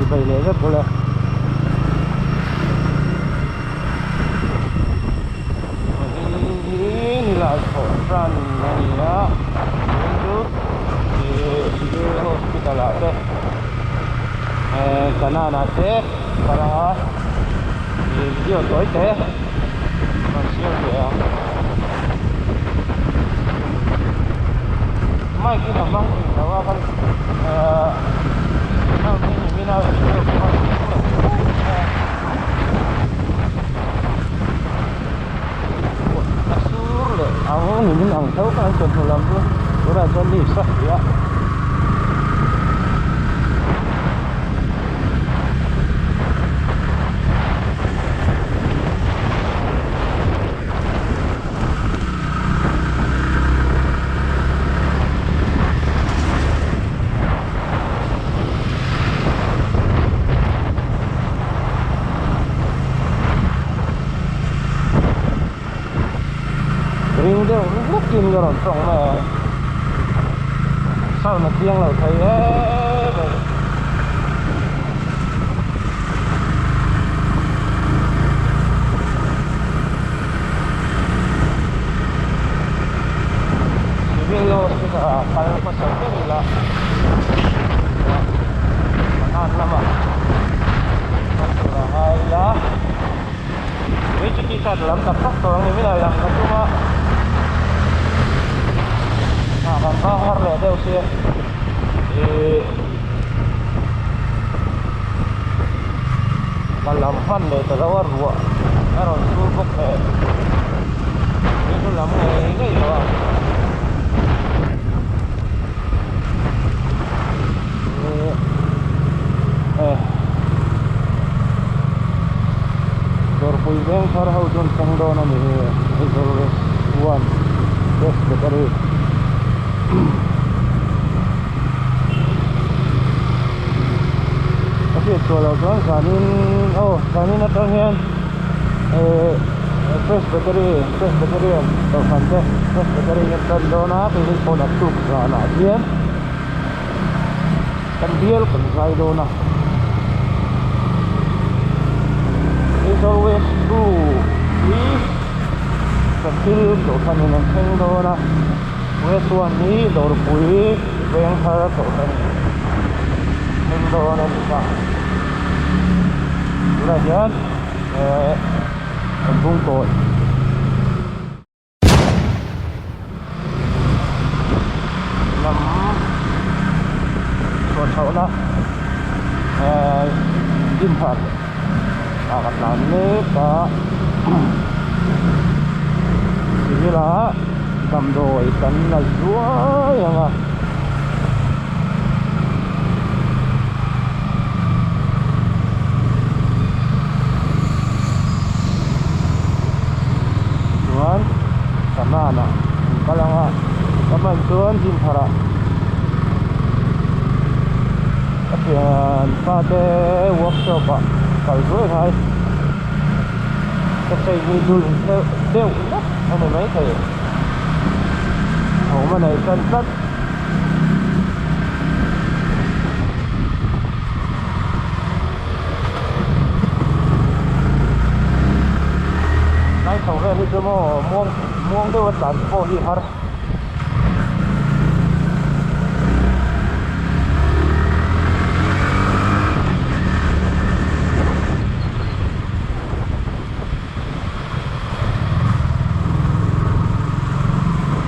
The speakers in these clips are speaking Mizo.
Chibai leh vek ule. Hi nilai thawh tan a ni a tun chu ih civil hospital ah te eh kanan ah te kal anga ih video tawi te rawn siam ve ang mic in a hmang thei lo a kan eh sound hi nimin a video kha a sur leh ang nimin ang tho khan chawhnu lam chu tunah chuan ni sa hle a. Ring deuh hlekin ka rawn tawng mai a sound a chiang lo thei em em. Civil hospital ah kal hmasa ber ila Kanan lamah kal tur a ngai ila tui chu t-shirt lam tak tak tawh ang ni min a lang ka tum a ah kan bang har leh deuh sia ihh ka lam hman leh ta lo a ruah a rawn sur bawk nen tui chu lam ngei ngei lo a. Dawrpui veng thar ho chuan thleng dawn a ni hi Aizawl West 1 West Bakery a hriat chhuah loh chuan zanin aw zanin atang hian eh Presbytery Presbyterian kohhran te Presbytery hian tan dawn a keini pawh naktuk zanah hian kan bial kan zai dawn a Aizawl West 2 hi Sathil kohhranin an thleng dawn a. West 1 hi Dawrpui Vengthar kohhran thleng dawn a ni ta. Tunah hian eh kan bung kawi. Lam chhuah chhohna eh Dinhar ah ka tlan mek a civil ah damdawi kan la zuai ang a. Chuan kanan ah an kal ang a ka hman chuan gym thar ah ka thianpa te workshop ah kal zuai ngai ka chei hi dul deuh deuh hlek a ni maithei thawm a nei tan tlat. Lai chho vel hi chu maw muang muang deuh a tlan pawh hi har.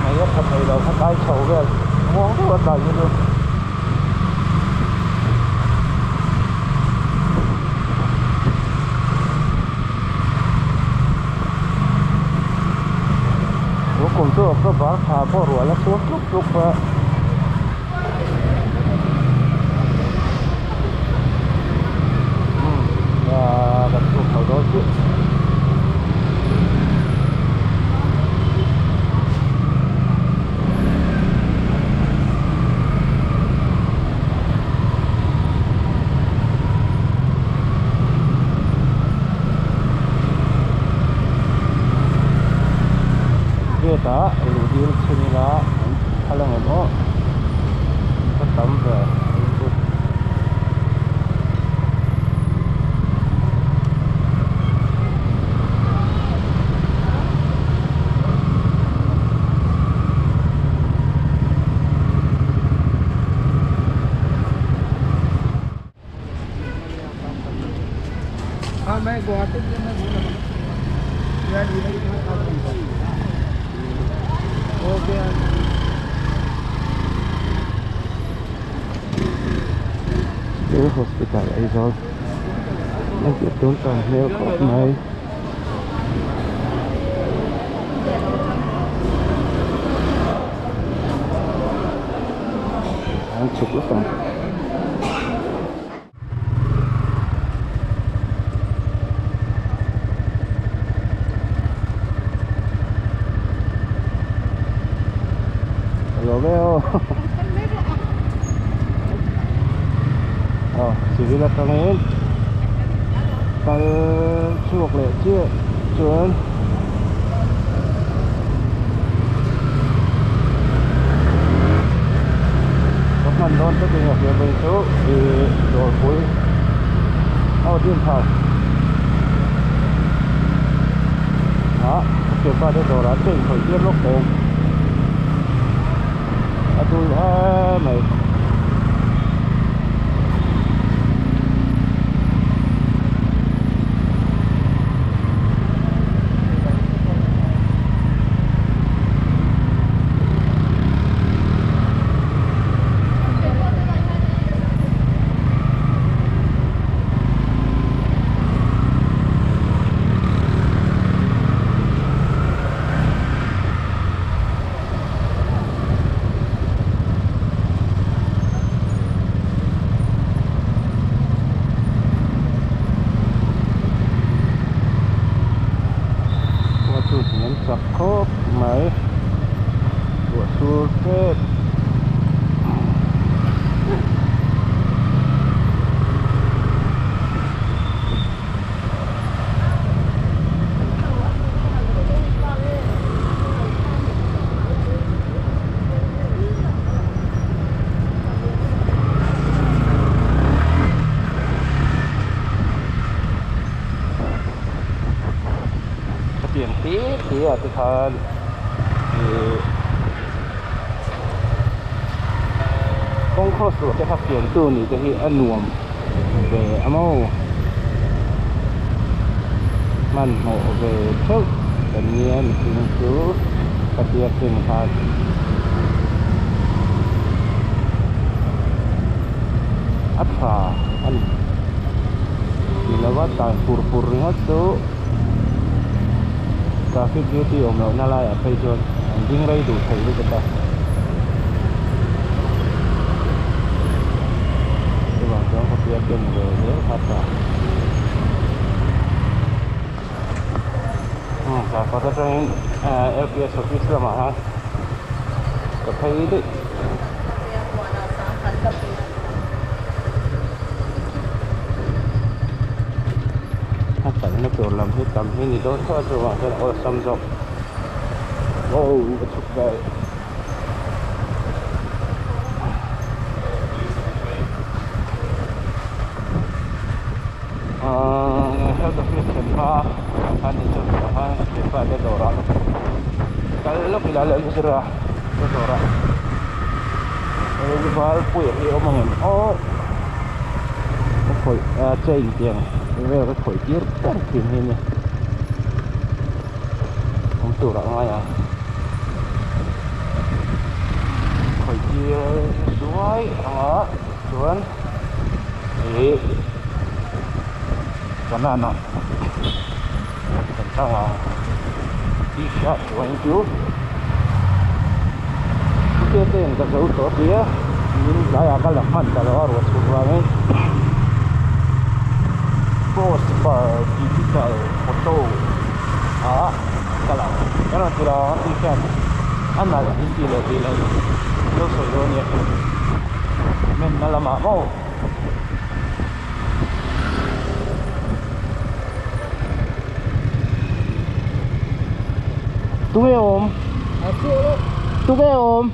Hei a tha thei lo kha tlai chho vel muang deuh a tlai hi chu. Tun kum chu October thla pawh ruah la chhuak tluk tluk a. Umm kan chhuk chho dawn chiah. Gate ah luh dil chhin ila an phal ang em aw. Civil Hospital Aizawl a zir dawn tan hmel khawp mai. An chhuk lawk ang. Lo ve aw. Aw civil atangin kal chhuak leh chiah chuan ka hman dawn tlat in a hria mai chu ih dawrpui aw din phal ah ka thianpa te dawrah chain khawih tir lawk dawn a dul em mai. Khua chu hniam chak khawp mai ruah sur tep. Khatiang te te ah te khan ih kawng cross luah te kha fiantu nih te hi a nuam ve a maw hmanhmawh ve theuh kan nia mihring chu khatia chen khan a tha a ni ni lova tan pur pur ringawt chu traffic duty awm lohna laiah phei chuan an ding rei duh theih lutuk a. Chuvang chuan khawpia ken ve zel kha tha. Hmm zarkawt atangin LPS office lamah khan ka phei daih. A kalna tur lam hi tam hi ni dawn tho a chuvang chuan awlsam zawk. Oh a chhuk daih. Ahh health office thlen hma khan ni chu tah khan a thianpa te dawrah kal lawk ila leh zira te dawrah valpuia hi a awm ang em aw ka khawih a chain tiang vel ka khawih tir ber thin hi a ni awm turah a ngai ang khawih tir zuai anga chuan ih banana kan chang ang t-shirt chuan chu te te in ka zo tawh tia min tlaiah ka la hman ta lo a ruah chhuk vangin post bar digital photo ah ka lang ka rawn ti lo ang t-shirt a nalh in tih leh tih loh lo sawi dawn nia comment na lamah maw. Tunge awm tunge awm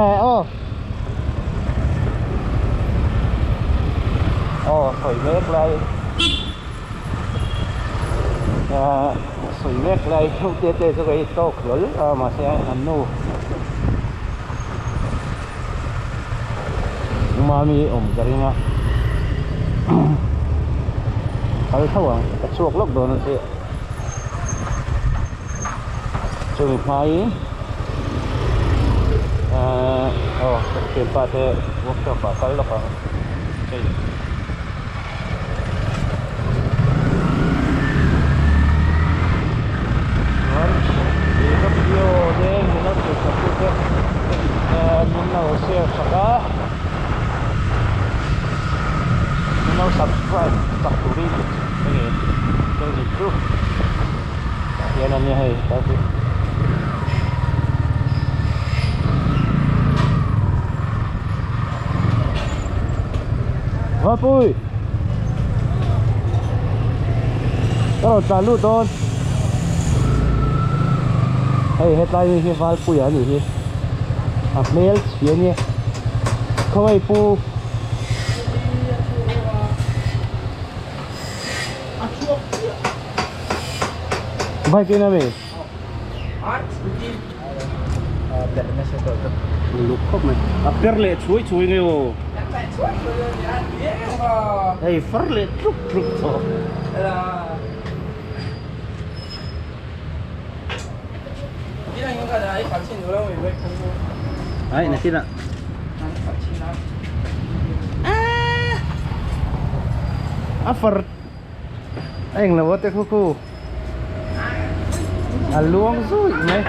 eh aw aw sawi mek lai ah sawi mek lai deuh te te chu ka i tawk hlawl a mahse an nu Mami awm ka ring a. kal tho ang ka chhuak lawk dawn a chiah chumi hmaiin ahh aw ka thianpa te workshop ah kal lawk ang hei. Chuan ih ka video te min lo thlir sak tute min lo share sak a min lo subscribe sak turin enge ka nih chu hian a nia hei tlai hi. Vapui Ka rawn tlan lut dawn Hei hetlai mi hi Valpuia a nih hi A hmel chhia nia Khawngaih pu Bike in ami Luk khawp mai a per leh chhuai chhuai nge aw hei far leh tluk tluk tawh ai nakin ah a far a englo a te khu khu. A luang zui mai.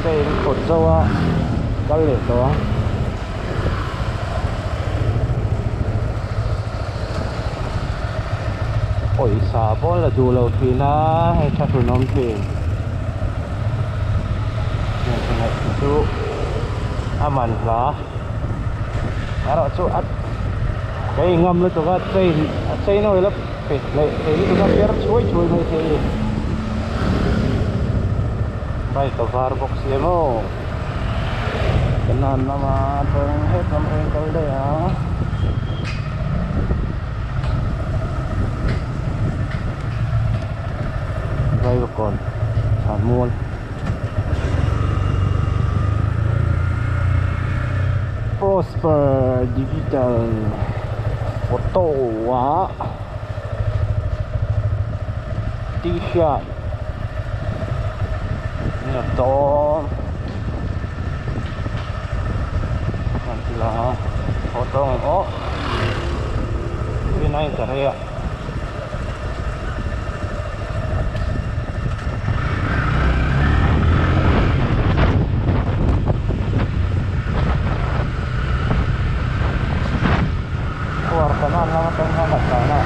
Train kawt zo a kal leh tawh ang. Pawisa pawh la duh lo thin a hei tha hlun awm thin heng chu a man hla erawh chu a kei ngam lutuk a chain a chain oil a pet leh thei lutuk a per chhuai chhuai mai thei a ni bike a var bawk si em aw kanan lama tawng het lam eng kal daih ang. Vaivakawn thlanmual Prosper Digital Photo ah T-shirt nia dawn an ti lang a photo ang aw rinai ka rei a. Khuar kanan lam atang hian a tlan a.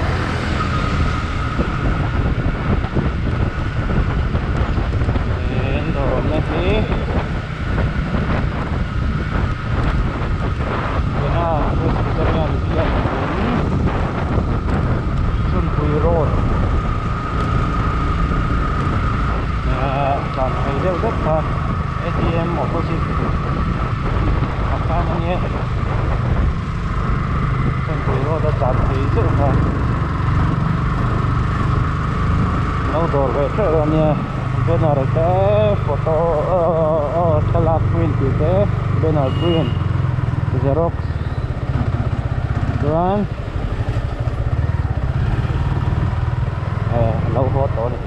Tin dawr awmna hi Tuna Presbyterian Biak in Chunpui Road tlan phei deuh deuh kha A_T_M opposite ah khan a nia Chunpui Road a tlan phei zeuh kha lo dawr ve teuh a nia banner te photo thlalak print tih te banner print xerox chuan eh lo haw tawh a ni.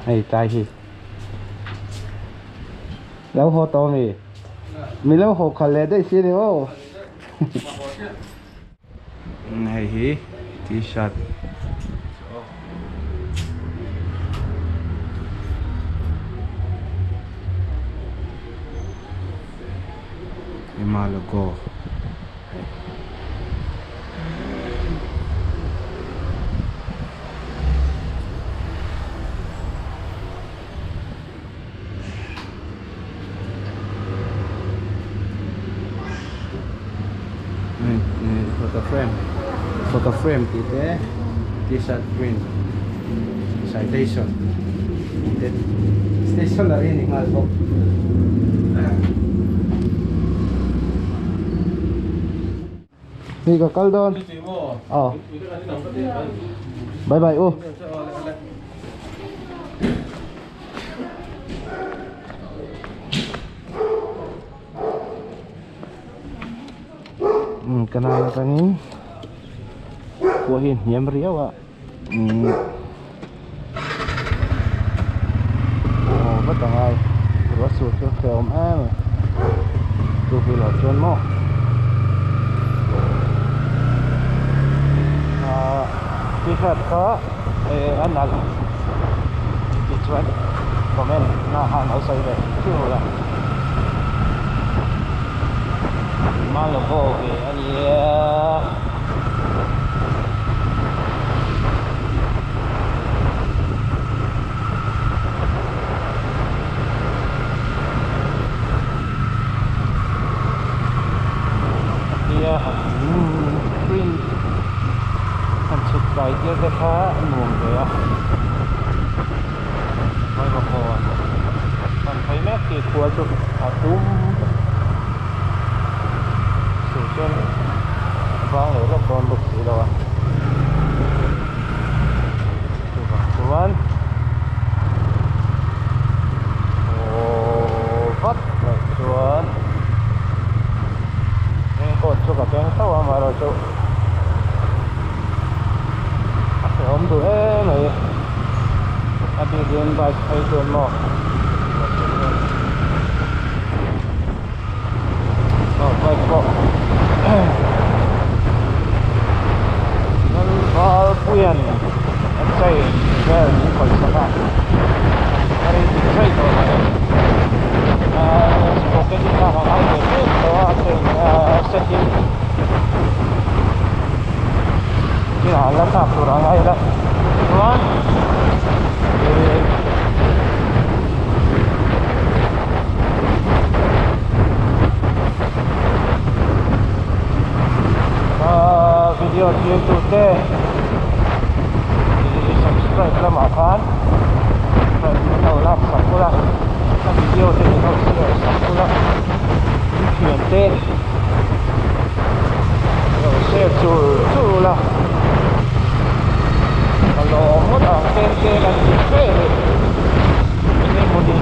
Hei tlai hi lo haw tawh ami mi lo haw khalh leh daih si a ni aw hei hi t-shirt ema logo. Photo frame photo frame tih te t-shirt print citation. Tin, stationary ni nghal bawk. Ni ka kal dawn. Aw. Bye bye u. Um canal atangin khua hi a hniam riau a umm aw vat a ngai ruah sur chu a hrehawm em a two wheeler chuan maw ahh t-shirt kha eh a nalh tih chuan comment na khan lo sawi ve theuh a Malovo ve a nia. Nia han print han chhut kai tir te kha a nuam ve a Vaivakawn han phei mek tih khua chu a dum sur chuan a vang leh lawk dawn bawk si lo a chuvang chuan aww vat mai chuan raincoat chu ka keng tho a amaherawhchu a hrehawm duh em mai a bikin bike phei chuan maw aw bike pawh Lalvalpuia'n a chain vel min khawih sak a a rei dik chaih tawh mai sprocket hi thlak a ngai ve mek tawh a chain set in thil la thlak tur a ngai la chuan ih Ahh video thlir tu te ih subscribe lamah khan subscribe min lo lak sak ula ka video te min lo share sak ula in thian te lo share chur chur ula ka lawm ngawt ang tlem tlem an tih hle ni enge mawni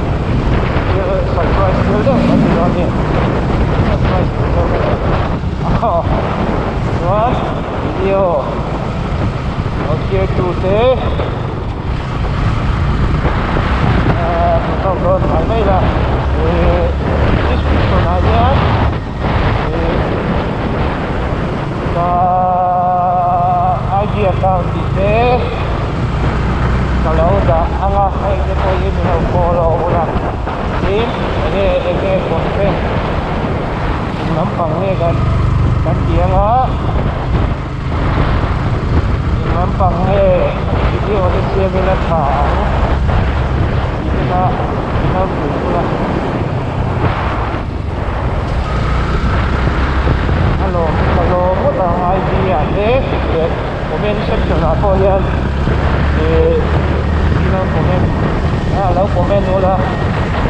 surprise thil deuh an ti dawn nge surprise thil deuh ka nei aw chuan video lo thlir tu te ahh hmuhnawm dawn mai mai la ih description ah hian ih ka id account tih te ka lo dah ang a hei te pawh hi min lo follow ula tin enge enge content eng lampang nge kan kan tih ang a eng lampang nge video te siam ila tha ang tih te kha min lo hrilh ula. A lawm ka lawm ngawt ang ID ah te leh comment section ah pawh hian ih ilo comment a lo comment ula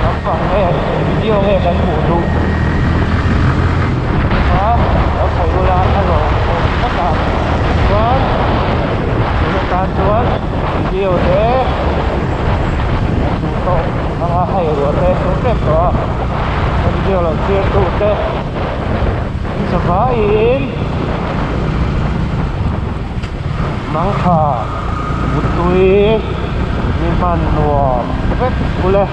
lampang nge video nge kan hmuh duh a lo sawi ula a lawm ngawt ang chuan tuna tan chuan video te an duh tawh anga hei ruah te a sur tep tawh a ka video lo thlir tu te in zavaiin mangtha mutui ni hman nuam vek ule.